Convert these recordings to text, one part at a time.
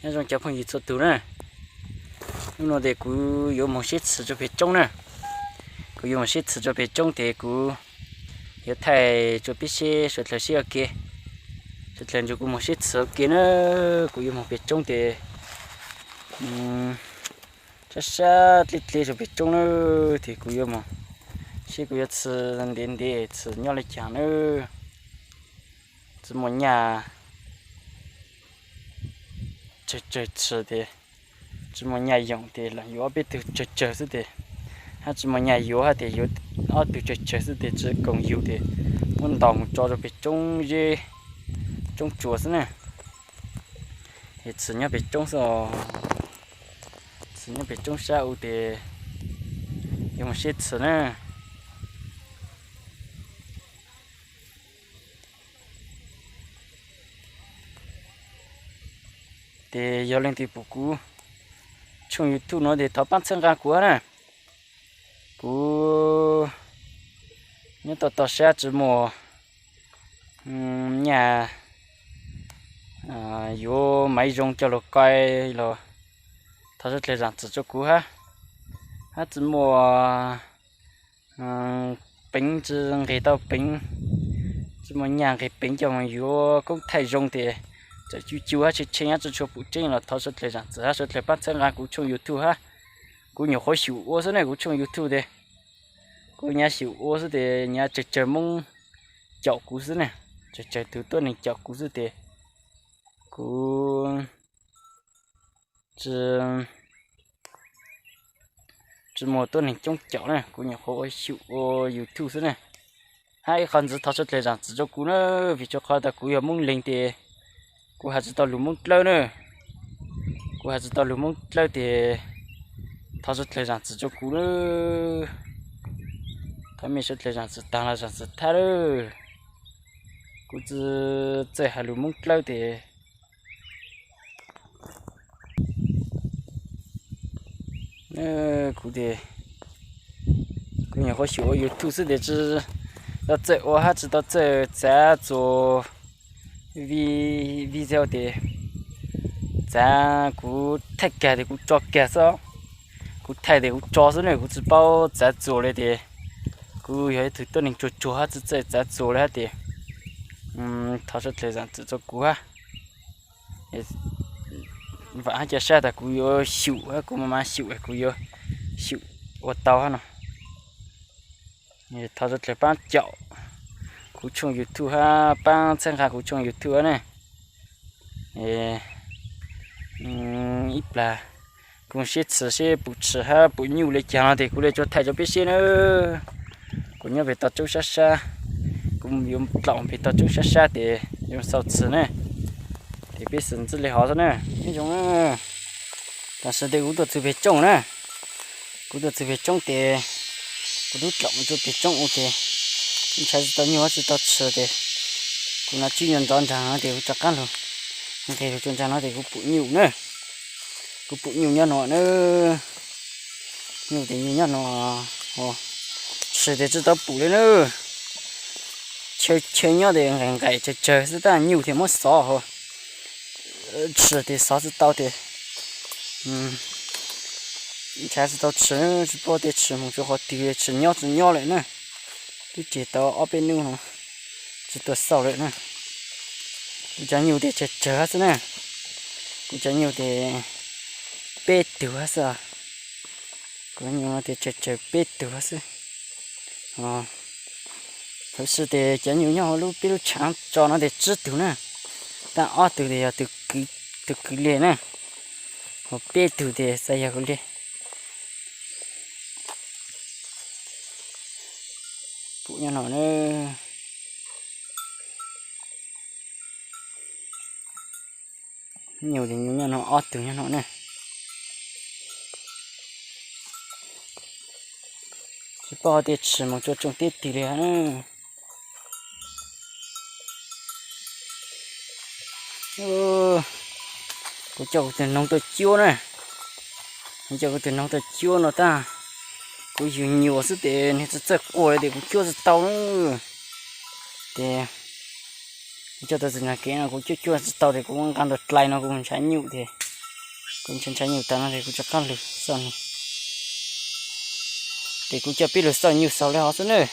Nyob zoo cov phooj ywg txhua tus na, hnub no ces kuv yuav moog seb txhwv rua peg tsoob na. Kuv yuav moog seb txhwv rua peg tsoob ces kuv yuav thaij rua peb seb suav dlawg seb ua ke. Suav dlawg nrug kuv moog seb txhwv ua ke na. Kuv yuav moog peg tsoob ces sab sab dleb dleb rua peg tsoob na, ces kuv yuav moog seb kuv yuav txhwv ntev ntev txhwv nyob le caag na. Tsi muaj nyaj tsawg tsawg txhwv tes, tsi muaj nyaj yoom tes lam yuav ob peb tug tsawg tsawg xwb tes, hab tsi muaj nyaj yuav hab tes yuav ob tug tsawg tsawg xwb tes tsi koom yug tes muab ntaus moog tso rua peg tsoob zeb tsoob tsua xwb na. Es txhwv nyob peg tsoob xwb os. Txhwv nyob peg tsoob sab u tes yuav moog seb txhwv na. Tes yog leej twg pum kuv tshooj YouTube no tes thov paab txhawb nqaa kuv hab na. Kuv nyob toj toj sab tsi muaj nyaj yuav maiv zoo coj lug koi los thov suav dlawg zaam txim rua kuv hab. Hab tsi muaj peev tsi nqeg tau peev, tsi muaj nyaj nqeg peev coj moog yuav koob thaij zoo tes txawm cu cu hab tshee tshee hab tsi tshua pum tseeb los thov suav dlawg zaam txim hab suav dlawg paab txhawb nqaa kuv tshooj YouTube hab. Kuv nyuam qhuav xyum ua xwb ne, kuv tshooj YouTube tes kuv nyuam xyum ua xwb tes nyuam tsawg tsawg Moob caum kuv xwb ne, tsawg tsawg tug tuab neeg caum kuv xwb tes kuv tsi muaj tuab neeg coob caum na, kuv nyuam qhuav ua xyum ua YouTube xwb na. Hab ib qho ntxiv thov suav dlawg zaam txim rua kuv na, vim rua qhov tas kuv yog Moob Leeg tes kuv has tsi tau lug Moob Dlawb na. Kuv has tsi tau lug Moob Dlawb tes thov suav dlawg zaam txim rua kuv na. Thov mej suav dlawg zaam txim taag los zaam txim thab lawm. Kuv tsi txawj has lug Moob Dlawb tes kuv tes kuv nyuam qhuav xyum ua YouTube xwb tes tsi tau txawj ua hab tsi tau txawj txav txuas video tes txav kuv thaij kag tes kuv tso kag xwb. Kuv thaij tes kuv tso xwb ne, kuv tsi paub txav txuas le tes kuv yog ib tug tuab neeg tsuag tsuag hab tsi txawj txav txuas le hab tes thov suav dlawg zaam txim rua kuv hab. Vaam hab ca sab tas kuv yuav xyum hab kuv mas mas xyum kuv yuav xyum ua tau hab no. Thov suav dlawg paab caum kuv tshooj YouTube hab paab txhawb nqaa kuv tshooj YouTube hab ne. Ib plag kuv seb txhwv seb pum tshwm hab pum nyuj le caag no tes kuv le tsuas thaij rua peb seb na. Kuv nyob peg toj roob sab sab, kuv yuav dlaum peg toj roob sab sab tes yuav xauj txhwv na. Tes peb xwm ntxwb le hov xwb na. Nyob zoo, tam sim tes kuv tuaj txug peg tsoob na. Kuv tuaj txug peg tsoob tes kuv lub dlaum mus rua peg tsoob ua tes kuv ntshaw tsi tau nyuj hab tsi tau tshwv tes kuv nov tswb nyuj nrov nraag no tes kuv rov qaab lug nqeg lug rua nraag no tes kuv pum nyuj na. Kuv pum nyuj nyob no na. Nyuj tes nyuj nyob no, tshwv tes tsi tau pum le na. Chaw chaw nyob tes nqaim nqaim tsawg tsawg xwb tab nyuj tes muab xov hauv. Tshwv tes xov tsi tau tes ntshaw tsi tau tshwv, tsi paub tes tshwv mus rua qhov twg, tshwv nyob tsi nyob lawm na. Twb tseg tau ob peb nub no tsi tuaj xauj lawm na. Kuv cov nyuj tes tsawg tsawg xwb na. Kuv cov nyuj tes peb tug hab xwb. Kuv nyuj tes tsawg tsawg peb tug hab xwb. Thaum xwb tes cov nyuj nyob hauv lub peb lub tshaav tso no tes tsib tug na. Tab ob tug tes yog tug kwv le na. Ho peb tug tes xav yog kuv le. Pum nyob no na. Nyuj tes nyuj nyob no ob tug nyob no na. Tsis paub tias tshwm mus rua tsoom teb twg li na. Kuv coj kuv tus noog tuaj cuab na. Kuv coj kuv tus noog tuaj cuab no tab kuv yug nyuam xwb tes nws txawj txawj quaj li tes kuv cuab tsis tau na. Ces kuv coj tau tus noog kev no kuv cuab cuab tsis tau tes kuv nqa nrog dlai no kuv mus ntshav nyuj tes Kuv ntshav ntshav nyuj tas no ces kuv rov qab lug xauj nyuj. Ces kuv coj peb lug xauj nyuj xaus le hov xwb nawb.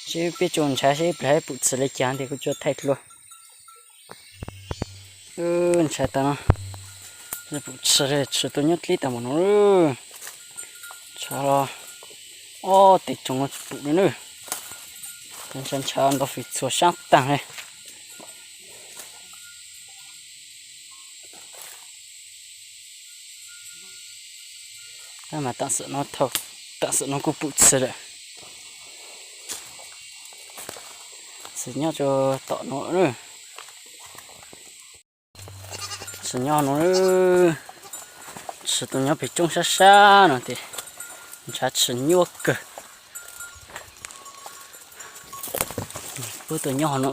Seb peb tsoom ntshav seb ib pliag pum txhwm le caag ces kuv tsuas thaij dlua. Ntshav tas no, pum txhwm le txhwm tuaj nyob dleb tas npaum no. Ntshav los ob teg tsoom no tsis pum li nawb. Ntshav ntshav nto fim txhua sab taag le. Tab mas taam sim no, taam sim no kuj pum txhwm lawm. Txhwm nyob rua tom no. Txhwm nyob no, txhwm tuaj nyob peg roob sab sab no tes ntshav txhwm nyuaj kawg. Puab tuaj nyob hov no,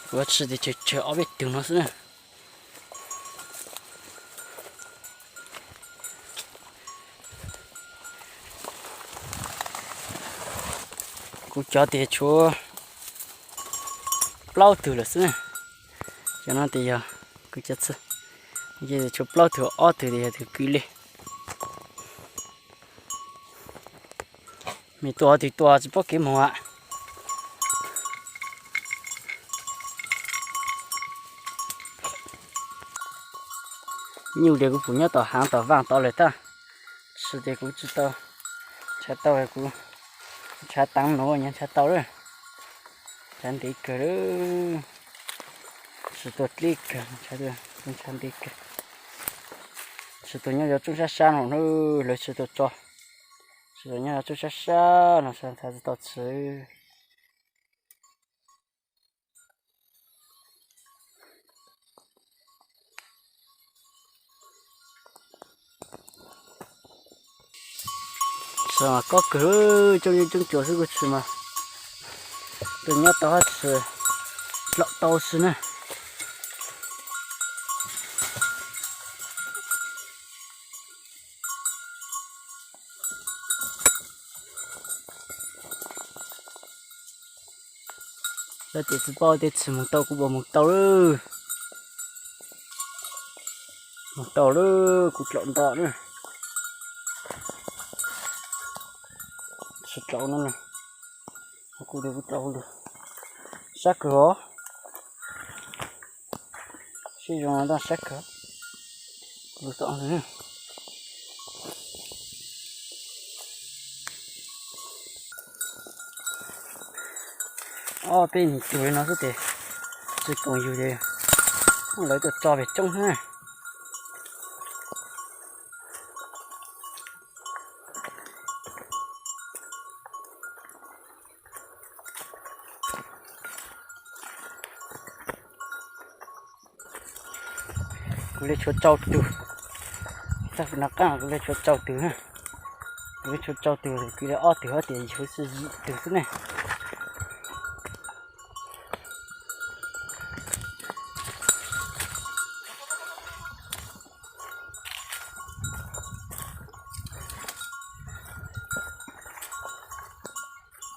kuv txhwm tes tsawg tsawg ob peb tug no xwb na. Kuv cov tes tshuav plaub tug lawm xwb na. Cov no tes yog kuv cov txhwm, tshuav plaub tug, ob tug tes yog tug kwv li. Mej tua tug tua tsis paub kev moog a. Nyuj tes kuv pum nyob tom haav tom vaaj tod lawm tab sis tes kuv tsis tau ntshav tau, kuv ntshav taag nuav nyob ntshav tau lawm. Ntshav ntev kawg lawm, tsis tuaj dleb kawg, ntshav ntev kawg. Tsis tuaj nyob cov roob sab sab no, lawv tsis tuaj tso, tsis tuaj nyob cov roob sab sab no, tsis tau txhwm. Txhwm mas kob kawg, coob coob cuas xwb kuj txhwm mas tuaj nyob tau hab txhwm dlaum tau xwb na. Yog tias tsis paub tej txhwm moog tau kuv puas moog tau lawm. Moog tau lawm kuv dlaum nto na. Tsis dlaum no, kuv dlaum lug sab kawg os. Sib zoo no sab kawg. Ob peb nyuag tug li no xwb tes tsis koom yug ces lawv tuaj tso pem roob xwb na. Kuv le tshuav rau tug, tag no qaab kuv le tshuav rau tug, kuv le tshuav rau tug, kuv le ob tug hab tias yug xwb yim tug xwb ne.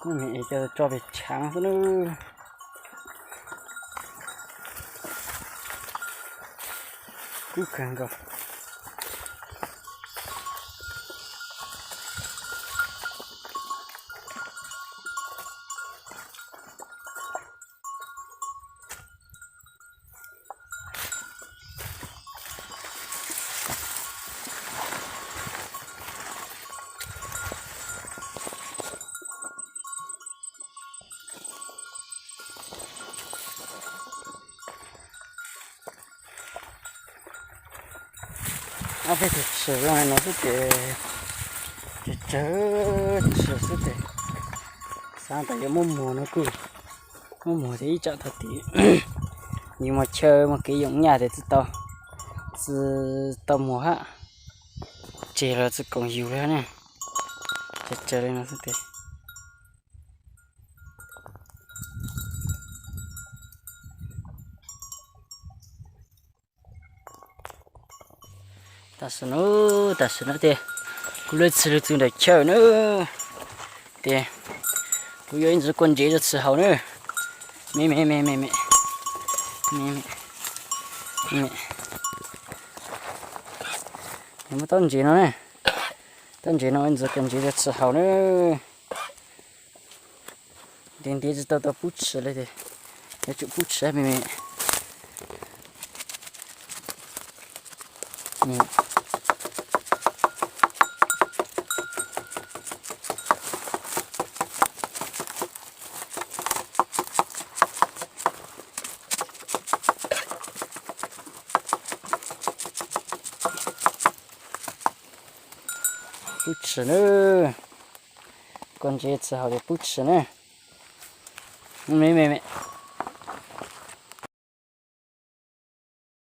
Kuv mem es coj tso pem tshaav xwb na. Kub kawg nkaus. Ob peb tug tshwm zoo li no xwb ces, ces tsawg tshwm xwb ces, xaav tas yuav muab muag no kuj muab muag ces ib tsam thaum tim yus muaj chaw muaj kev yoom nyaj ces tsis tau, tsis tau muag hab, tseg los tsis koom yus li ne. Tsawg tsawg li no xwb ces. Tam sim no, tam sim no ces kuv lub txhia lug txug ntawm chaw na, ces kuv yuav ib ntsis kua ntsev rau txhia haus na. Me me me me me, me me, Muab taub ntsev no ne, taub ntsev no ntxuav kawg ntsev tsis haum na. Ntiav ntiav tsis tau tau pub tshis li tias, yuav tsum pub tshis me me. Pub tshis na, kua ntsev tsis haum ces pub tshis na. Me me me.